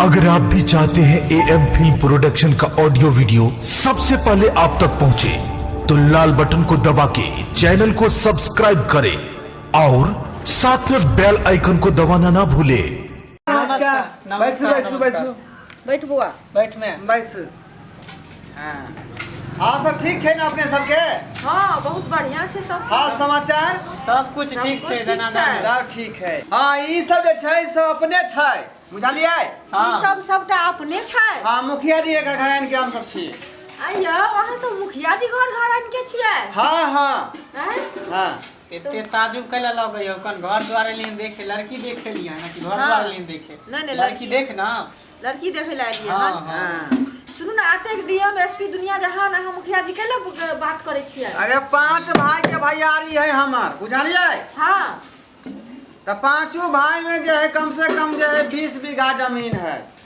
अगर आप भी चाहते हैं ए एम फिल्म प्रोडक्शन का ऑडियो वीडियो सबसे पहले आप तक पहुंचे, तो लाल बटन को दबा के चैनल को सब्सक्राइब करें और साथ में बेल आइकन को दबाना ना भूलें। नमस्कार। नमस्कार। बैसू बैसू बैसू। बैठ बुआ। बैठ में। बैसू। हाँ हाँ, सब ठीक छै ने अपने सबके? हाँ, बहुत बढ़िया छै सब। हाँ, समाचार? सब कुछ सब ठीक कुछ छै। ठीक दना छै। सब ठीक है। हाँ, ई सब जे छै सब अपने छै, बुझलियै? हाँ। ई सब सबटा अपने छै। हाँ, मुखिया जी के घरान के हम सब छी। आइयो अहाँ सब मुखिया जी घर घरान के छियै? हाँ हाँ। आँय? हाँ। एते ताजुब कैला लगै हो? कन घर द्वार एलियन देखे, लड़की देखे लिया ना कि घर हाँ। द्वार एलियन देखे? नहीं, नहीं, लड़की लड़की- देख ना। लड़की देखे ला एलियै हाँ। हन। हाँ। हाँ। सुनू ने, एतेक डीएम एसपी दुनिया जहान अहाँ मुखिया जी कैला बात करै छियै? अरे पांच भाई के भैयारी है हमर, बुझलियै? हाँ। तो पांचों भाई में जो है कम से कम जो है 20 बीघा जमीन है।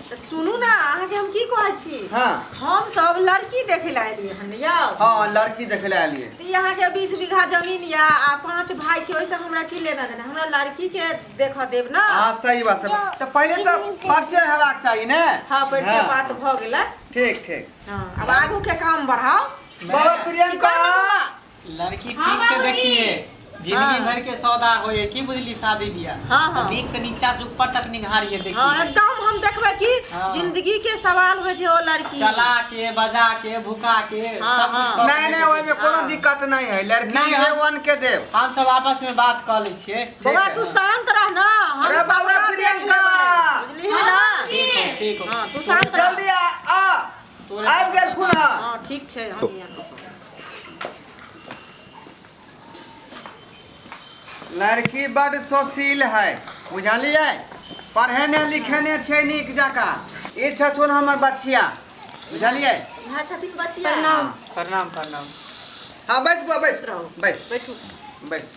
तऽ सुनू ने, अहाँके हम की कहै छी। हाँ। हम सब लड़की देखे ला एलियै हन यौ। हाँ, लड़की देखे ला एलियै। तऽ ई अहाँके 20 बीघा जमीन यऽ आ पाँच भाई छी, ओहिसँ हमरा की लेना देना? हमरा लड़की के देखऽ देब ने। हाँ, सही बात है। तो पहले तो परिचय हेबाक चाही ने। हाँ, परिचय हाँ। बात भऽ गेलै। ठीक ठीक। हाँ, आब आगू के काम बढ़ाउ। बाबा प्रियंका। लड़की हाँ, ठीक से बाबूजी। देखिए, जिंदगी हाँ। भर के सौदा होए की बुझली, शादी बियाह। हाँ, हाँ। नीक से नीचा से ऊपर तक निहारिए देखिए। हाँ, एकदम हम देखबै कि हाँ। जिंदगी के सवाल होइ छै ओ लड़की। चला के, बजा के, भुका के, हाँ, सब कुछ हाँ। कऽ के नहीं नहीं, ओहिमे कोनो हाँ। दिक्कत नहीं है, लड़की नहीं, ए वन के देब। हम सब आपस में बात कऽ लै छियै। बौआ, है। तू शांत रह ना, हम अरे बाबा सबटा देख प्रियंका। लेबै, बुझलिही ना? ठीक हो, ठीक हो। हाँ, तू शांत रह। जल्दी आ आ। तोरे आबि गेल खुन। हाँ, ठीक छै, हम यहाँ। लड़की बड सुशील है, बुझलियै? पढ़ेने लिखेने छै नीक जकाँ। ई छथुन हमर बचिया, बुझलियै? यहाँ छथिन बचिया। प्रणाम। प्रणाम प्रणाम। हाँ, बैस बुआ, बैस। रहू। बैस। बैठू। बैस।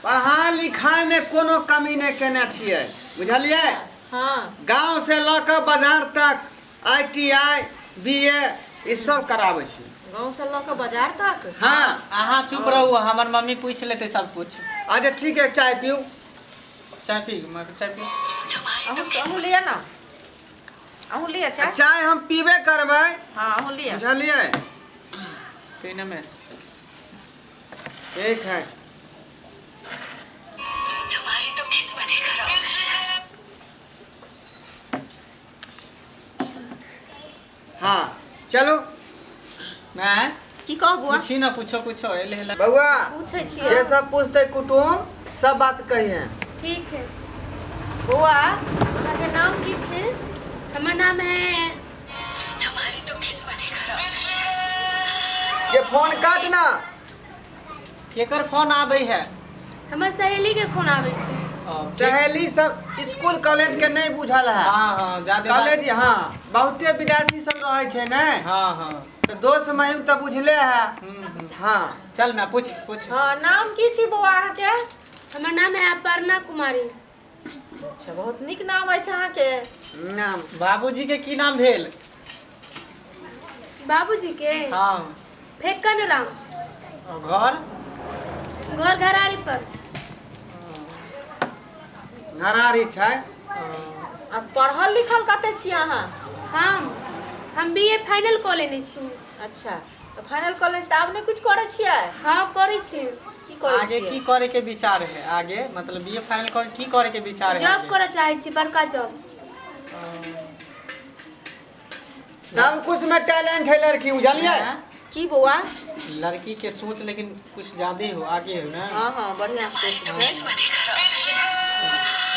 पढ़ाइ लिखाइमे कोनो कमी नहि केने छियै, बुझलियै? हाँ। गाँव से लऽ कऽ बाजार तक I T I, B ए, ई सब कराबै छी। गाँव से लऽ कऽ बाजार तक? हाँ। अहाँ चुप रहू, हमर मम्मी पूछि लेतै सब कुछ। अच्छा ठीक है, चाय पीऊ। चाय पी, चाय पी। अहूँ अहूँ लिअ ने, अहूँ लिअ चाय। चाय हम पीबे करबै। हाँ, अहूँ लिअ। बुझलियै? पीने में। ठीक है। तुम्हारी तो किस्मत ही खराब है। हाँ, चलो। नहि। की कह बुआ? पूछी ना, पूछो पूछो, एले हेला। बउआ। पूछै जे छियै। सब पूछते कुटुम सब बात कहिए। ठीक है। बौआ, अहाँके नाम की छै? हमर नाम है तुम्हारी तो किस्मत ही खराब है। ये फोन काट ना। केकर फोन आबै है? हमर सहेली के फोन आबै छै। ओ, ठीक। सहेली सब स्कूल कॉलेज के नहीं बुझल है। हाँ हाँ, ज्यादे बात- कॉलेज, हाँ, बहुते विद्यार्थी सब रहे छै ने। हाँ हाँ। तो दोस्त महिम तो बुझले है। हाँ। चल ना, पूछ पूछ। हाँ, नाम की छी बौआ अहाँके? हमर नाम है अपर्णा कुमारी। अच्छा, बहुत नीक नाम अछि अहाँके। नाम। बाबूजी के की नाम भेल? बाबूजी के? हाँ। फेकन राम। और घर? घर घरारी पर। घरारी छै। आ पढ़ल लिखल कते छी अहाँ? हम बी ए फाइनल कऽ लेने छी। अच्छा, तऽ फाइनल कऽ लेने छी तऽ आब नहि किछु करै छियै? हाँ, करै छी। की करै आगे छियै? की करे के विचार है आगे? मतलब बीए फाइनल कर की करे के विचार है जॉब आगे? करऽ चाहै छी, बड़का जॉब। सब कुछ में टैलेंट है लड़की, बुझलियै? हैं? की बौआ? लड़की के सोच लेकिन कुछ ज्यादे हो, आगे हो ना। हाँ हाँ, बढ़िया सोच छै। किस्मत ही खराब है।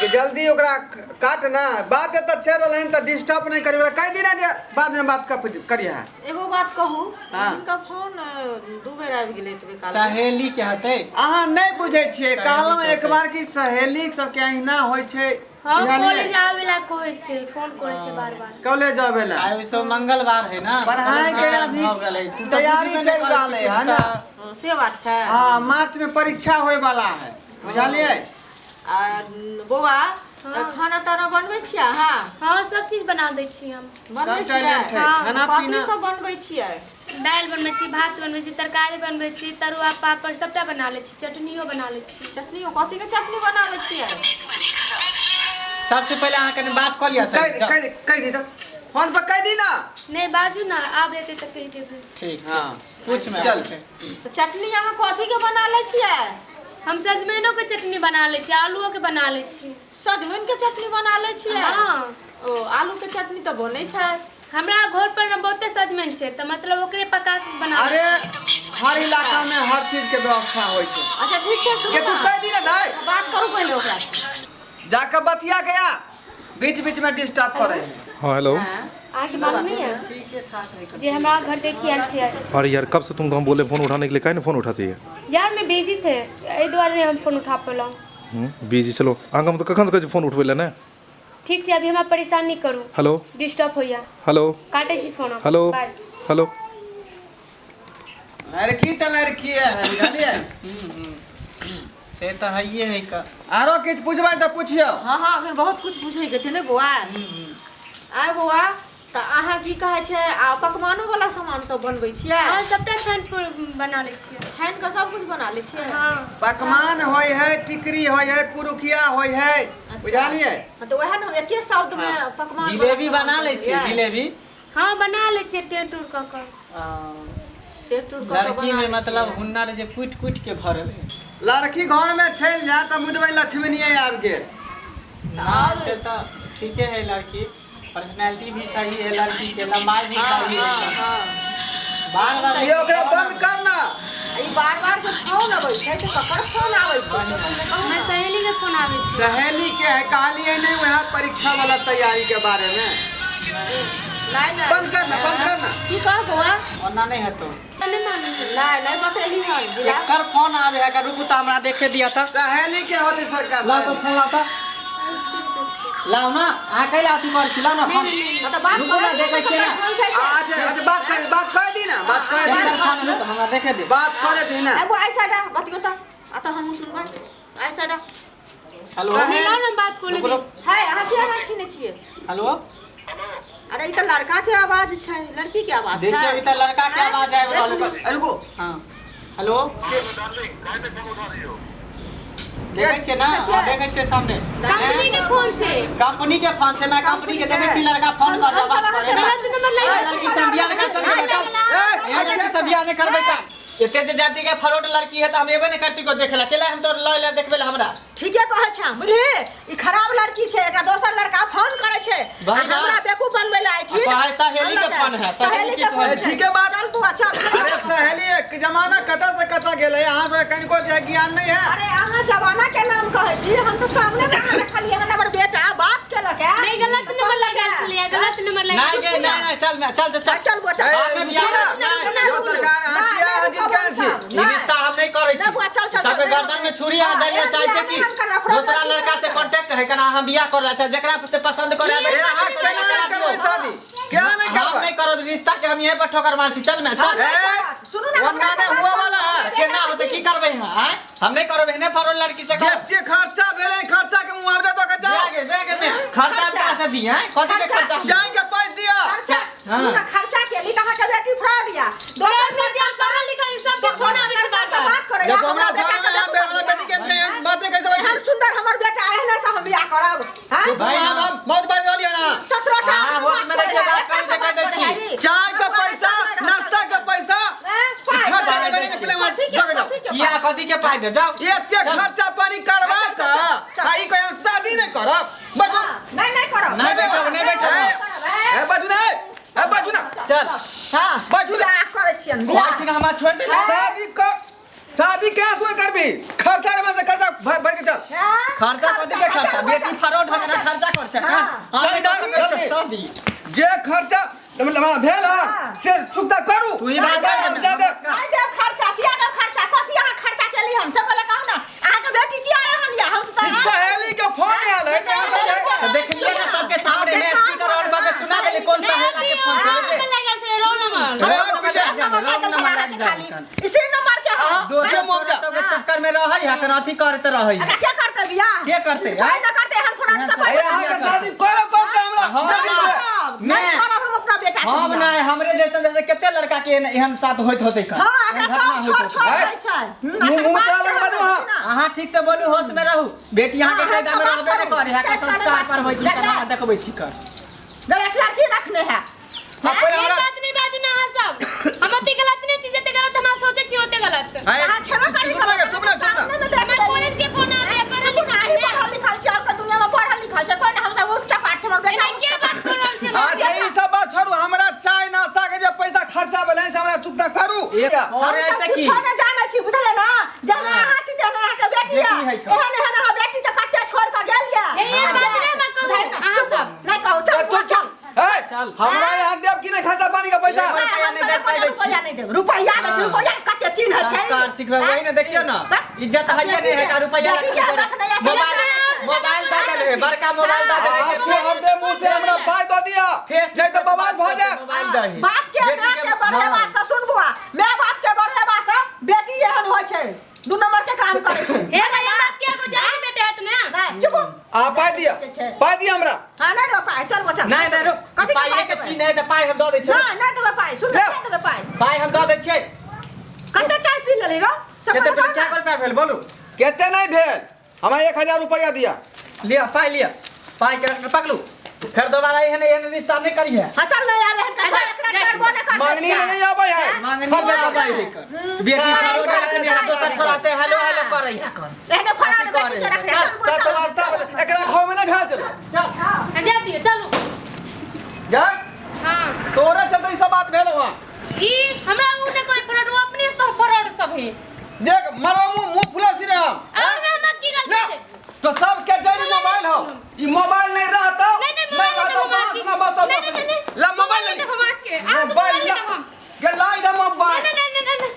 कि जल्दी ओकरा काट ना, बात एतऽ चलि रहल हन तऽ डिस्टर्ब नहि करी। कहि दिना जे बाद में बात करिहे। एगो बात कहू? हाँ। हिनका फोन दू बेर आबि गेलै एतबे काल में। सहेली के हते। अहाँ नहि बुझै छियै। सहेली कहलहुँ के एक बार कि सहेली सबके अहिना होइ छै। हाँ। बुझलियै? कॉलेज आबै ला कहै छै, फोन करै छै बार बार। कॉलेज आबै ला। आइ सब मंगलवार है ना। पढ़ाई के अभी भऽ गेलै। तू तऽ तैयारी बुझबे नहि चलि करै रहलै छी है ना। कुछ हँ, से बात छै। हाँ, मार्च में परीक्षा होय वाला है, बुझलियै? आ बौआ, तऽ खाना ताना बनबै छियै अहाँ? हाँ, सब चीज बना दै छी हम। बनबै सब छियै? टैलेंट है। हाँ। खाना कथी पीना। सब बनबै छियै? दालि बनबै छी, भात बनबै छी, तरकारी बनबै छी, तरुआ पापड़ सबटा बना लै छी, चटनियो बना लै छी। चटनियो? कथी के चटनी बनाबै छियै? किस्मत ही खराब है। सबसे पहिले अहाँ कनि बात कऽ लिअ कहि सर। कहि कहि दी तऽ फोन पर कहि दी ना। नहि बाजू ना, आब एतै तऽ कहि देबै। ठीक। हाँ। पूछ में चल। छै। तऽ चटनी अहाँ कथी के बना लै छियै? हम सजमैनो के चटनी बना लै छियै, आलुओ के बना लै छियै। सजमनि के चटनी बना लै छियै? हाँ। ओ आलू के चटनी तऽ बनै छै। हमरा घर पर ने बहुते सजमनि छै तऽ मतलब ओकरे पका के बना लै। अरे हर इलाका में हर चीज के व्यवस्था होइ छै। अच्छा ठीक छै, सुनू के तू ना। कहि दी ना दाई। बात करू पहिले ओकरा से। जाके बतिया गया, बीच बीच में डिस्टर्ब करे है। हाँ हेलो। अहाँके मालूम नहीं है ठीके ठाक है जे हमरा घर देखी आयल छियै। अरे यार कब से तुमको हम बोले फोन उठाने के लिए, काहे नहीं फोन उठाती है? यार मैं बिजी थे, एहि दुआरे नहि हम फोन उठा पेलहुँ। बिजी? चलो अहाँके हम तऽ कखन से कहै छी फोन उठबै लए ने। ठीक छै, अभी हमरा परेशान नहि करू। हेलो। डिस्टर्ब होइया। हेलो। काटै छी फोन हम। हेलो। बाय। हेलो। लड़की तऽ लड़की है, बुझलियै? से तऽ हइए है का। आरो किछु पूछबै तऽ पुछियौ। हाँ हाँ, अखन बहुत कुछ पूछै के छै ने बौआ। आय बौआ, तऽ अहाँ की कहै छै आ पकवानो वाला सामान सब बनबै छियै? हाँ सबटा छानि पर बना लै छियै। छानि कऽ सब कुछ बना लै छियै? हाँ। पकवान होइ है, टिकरी होइ है, पुरुकिया होइ है, बुझलियै? हाँ, तऽ वएह ने हम एके शब्द मे पकवान वाला जिलेबी सामान बना लै छियै? बनबैयै। जिलेबी हाँ बना लै छियै, टेर टूर कऽ कऽ। टेर टूर कऽ कऽ लड़की बना में लै मतलब छियै। हुनर जे कुटि कुटि के भरल है। लड़की घर में चलि जाय तऽ बुझबै लक्ष्मीनिये आबि गेल। ना से तऽ ठीके है, लड़की पर्सनैलिटी भी सही है, लड़की के लंबाई भी सही है। बार बार ये ओकरा बंद कर ना। ई बार बार के फोन अबै छै से ककर फोन आबै छै से पहिले कहू हमर ने। सहेली के फोन आबै छै। सहेली के है, कहलियै नहि वएह परीक्षा वाला तैयारी के बारे में। नहि नहि, बंद कर ना, बंद कर ना। की कह बौआ? ओना नहीं हेतौ। नहि मालूम। नहि नहि बतेली हन जिला। एकर फोन आवे है, एकर रुकू तऽ हमरा देखे दिया तऽ। सहेली के होती सरकार। लाओ तऽ फोन लाओ तऽ, लाओ ना। अहाँ कैला अथी करै छी? लाओ ना फोन। हाँ, तऽ बात रुकू ना, करू, देखै छियै ना। ककर फोन छै से। अच्छा अच्छा, बात कर, बात कह दी ना, बात कह दी। एकर फोन रुक, हमरा देखे दे। बात करे दी ना। ए बौआ, ऐसा डा बतियो तऽ आ तऽ हमहूँ सुनबै, ऐसा डा। हेलो। मिलाओ ना, बात को रुकू, रुक। है अहाँ किया ना छीने छियै? हेलो। अरे ई तऽ लड़का के आवाज छै, लड़की के आवाज छै? देखियौ ई तऽ लड़का के आवाज आबि रहल है। अरे रुको। हाँ हेलो, देखै छियै ना? हाँ, देखै छियै सामने। कंपनी के फोन छै। कंपनी के फोन छै। मैं कंपनी के देखै छी लड़का फोन कर रहा, बात करे ना। गलत नंबर लागि लड़की से बियाह नहीं कर, चल चल। ए, ए लड़की से बियाह नहीं करबै तऽ एते जे जाति के फरोट लड़की है तऽ हम एबे नहीं करती को देखे ला। केला हम तो लय ला देखबे ला हमरा। ठीके कहै छै, बुझली? ई खराब लड़की छै, एकरा दोसर लड़का फोन करै छै आ वही ना। हमरा बेवकूफ बनबै ला आइ, ठीक? आ कहै सहेली के फोन है, सहेली के फोन छै। ठीके बात। चल बौआ चल। अरे सहेली, एक जमाना कतऽ से कतऽ गेलै, अहाँ सब कनिको जे ज्ञान नहीं है। अरे अहाँ जमाना के नाम कहै छी, हम तऽ सामने में अहाँ देखलियै हन, हमर बेटा बात केलक है। नहि गलत नंबर लगायल छलैया, गलत नंबर नहीं लगायल। गे, नहीं नहीं, चल मैं चल चल। चल चल बौआ चल। ए, बाद में बियाह रुकू ना। नहीं, नहीं, यो सरकार, अहाँ नहीं, किया नहीं, जिनका रुकू, छी? ई रिश्ता हम नहीं करै छी। नहीं बुआ, चल, चल, सबके चल, गर्दन में छुरी आ हाँ, दैले एहन चाहै छै बियाह कि नहीं हम करब, अपना दूसरा लड़की लड़का से से कांटेक्ट है कना हम बियाह कर छै, जेकरा से पसंद करे ए अहाँ केना नहि करबै शादी? केना नहि हम करबै? नहीं करब रिश्ता के, हम यहीं पर ठोकर मार छी। चल मैं चल। ए, सुनू ना, ओना हमरा नहि से हुआ बात वाला है। केना होतै, की करबै यहाँ आँय? हम नहीं करब एहने फरोल लड़की से करब। जते खर्चा भेलै खर्चा के मुआवजा दऽ के जाओ। बेगे बेगे में खर्चा कहाँ से दी हैं? कथी के खर्चा? जाय के पैसा दिअ। खर्चा हाँ। सुनू ना, खर्चा के ली तऽ अहाँके बेटी फ्रॉड या दोसर नहि जे पढ़ल लिखल सबके फोन आबै छै लड़का बार से बार। बात करै देखो हमरा सामने में हमरा बेटी के बात नहीं कैसे हम सुंदर हमर बेटा एहने से हम बियाह करब। हाँ? भाई ना। बहुत बाज रहलियै ना। 17 टा अहाँ होश में रहिके बात करू से कहि दै छी। चाय के पैसा, नाश्ता के पैसा, खर्चा के बेले निकले वहाँ लग जाओ। किया कथी के पाइ दे जाओ। एते खर्चा पानी करबा चल, चल, तऽ आ ई कहे हम शादी नहीं करब। बैठू। नहीं नहीं करब। नहीं बैठब, नहीं बैठब। ए बैठू ना, ए बैठू ना। चल। हाँ बैठू ना। बियाह करै छियनि बियाह। कहै छी ने हमरा छोड़ि दे। शादी कर, शादी क्या तू करबी? खर्चा के में से खर्चा भर भर के चल। हाँ? खर्चा कथी के खर्चा? बेटी फरोड हो के खर्चा कर छै। हाँ। हम चल, नहीं दऽ सकै चल, छियै शादी। जे खर्चा मतलब भेल हाँ। है से चुकता करू। तू ही बात कर ना। दे दे। नहीं देब खर्चा, किया देब खर्चा? कथी अहाँ खर्चा केली हन से पहिले कहू ना। अहाँके बेटी किया रहन या हम ई सहेली के फोन आयल है तऽ अहाँ कहबै, तऽ देखलियै ने सबके सामने में स्पीकर ऑन कऽ के सुना देली कोन सहेला के फोन छलै जे। नंबर लगायल छलै, रोल नंबर। ए, रुक जा। खाली इसी नंबर के हम। अहाँ दोसर के मुआवजा। सबके चक्कर में रहै है कन अथी करैत रहै है। एकरा के करतै बियाह? के करतै, कोई न करतै, एहन फ्रॉड से ए, अहाँके शादी करऽ पड़तै हमरा। हाँ। बेटी से। नहीं करब हम अपना बेटा बेटा हम नहीं हमरे जैसन जैसे कते लड़का के एहन साथ होइत होतै का। हां एकरा सब छोड़ छोड़ दै छै। मुंह मुंह लग बाजू। हां अहाँ ठीक से बोलू, होश में रहू। बेटी अहाँ के कायदा में रहबे नै करे, है संस्कार पर होई छी त देखबै छी कर। गलत लड़की रखने है। हां पहिले हमरा बात नहीं बाजू ना अहाँ सब। हम ओते गलत नहीं छी जते गलत हमरा सोचे छी ओते गलत। अहाँ छेबो करी चुप लगे, चुप ना चुप ना। हमरा कॉलेज के फोन आबे पढ़ल पढ़ल लिखल छी और के दुनिया में पढ़ल लिखल छै कोन हम सब उच्च पाठ छै हमर बेटा। के बात कर रहल छी? अच्छा ई सब बात छोड़ू, हमरा चाय नाश्ता के जे पैसा खर्चा भेलै से हमरा चुकता करू। और ऐसे की कुछो न जानै छी बुझले ना, जहाँ अहाँ छी तेहन अहाँ के बेटी है। एहन एहन अहाँ बेटी त कते छोड़ के गेल या। ए बात नै हमरा कहू अहाँ सब नै कहू। चल तू चल। ए चल हमरा यहां देब की नहीं खर्चा पानी का पैसा? रुपया नहीं देब, रुपया नहीं देब, रुपया नहीं देब, रुपया कते चिन्ह छै। संस्कार सिखबै वही ने देखियो ना, इज्जत हइए नहीं है का रुपया मोबाइल मोबाइल द दे, बड़का मोबाइल द दे। से हम दे मुंह से हमरा पाई the दिया, नहीं तो बवाल भ जाए। मोबाइल दही बाप के मां के बढ़ेवा से सुन बुआ, मैं बाप के बढ़ेवा से बेटी एहन होय छै, दू नंबर के काम करे छै। हे ये बाप के को जाए बेटे हत ने नहीं चुप। आ पाई दिया, पाई दिया हमरा। हां नहीं दो पाई, चल बचल। नहीं नहीं रुक, पाई के चीन है त पाई हम the they छियै। ना ना देबै पाई, सुन ले देबै पाई, पाई हम the they छियै। कते चाय पी लेली रो? कते पे क्या रुपया भेल बोलू? कते नहीं भेल, हमरा 1000 रुपया दिया। लिया पाई, लिया पाई के पकड़ू, फिर दोबारा एहन एहन रिश्ता नहीं करी है। हां चल नहीं आवे हन एकरा करबो न कर। मांगनी में नहीं आवे है, मांगनी में आवे है कर। बेटी करो ना दोसर छोरा से हेलो हेलो कर रही है कर। एहने फरार बेटी के रखने। चल सत बार सब एकरा घर में नहीं भेल। चल चल जा दियो, चलू जा। हां तोरा चलते ई सब बात भेल वहां। ई हमरा उ ने कोई फरार, वो अपने पर फरार सब है। देख मरवा मुंह मुंह फुला सी रे हम। हमरा की गलती छै? तो सब के जरी मोबाइल हो, ई मोबाइल नहीं रहता मैं कहता बात ना बताओ। ला मोबाइल ले मोबाइल ला के लाई दे मोबाइल। नहीं नहीं नहीं नहीं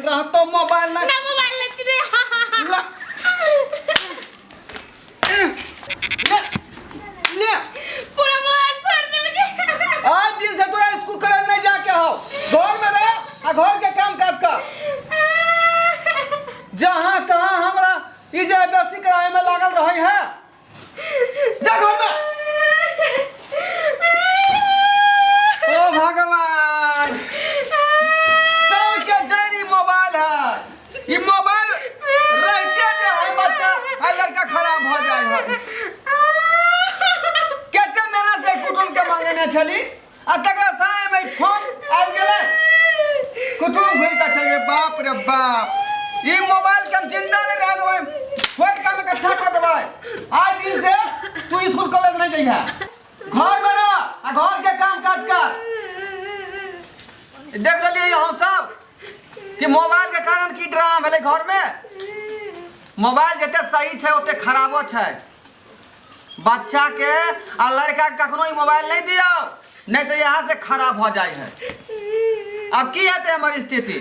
रहता मोबाइल ना ना मोबाइल ले रे। ला ले ले पूरा मोबाइल फाड़ देलके। आज दिन से तोरा स्कूल कॉलेज नहीं जाके हो, घर में रह आ घर के काम काज कर। जहां तहां हमरा ई जे बेसी कराए में लागल रहे है। जा घर में। ओ भगवान, सबके जरी मोबाइल है। ई मोबाइल रहते जे है बच्चा आ लड़का खराब हो जाए है। कते मेला से कुटुम के मांगने छली आ तकरा साय में फोन आबि गेलै, कुटुम घुरि के चल। बाप रे बाप, ई मोबाइल के हम जिंदा नहीं रह देबै, फोन का में इकट्ठा कर देबै। आज दिन से तू स्कूल कॉलेज नहीं जइहा, घर में रह आ घर के काम काज कर। देख लेलियै हम सब कि मोबाइल के कारण की ड्रामा भेलै घर में। मोबाइल जते सही छै ओते खराबो छै। बच्चा के आ लड़का के कखनो ई मोबाइल नहीं दियौ, नहीं तो यहाँ से खराब हो जाए है। अब की हेतै हमर स्थिति?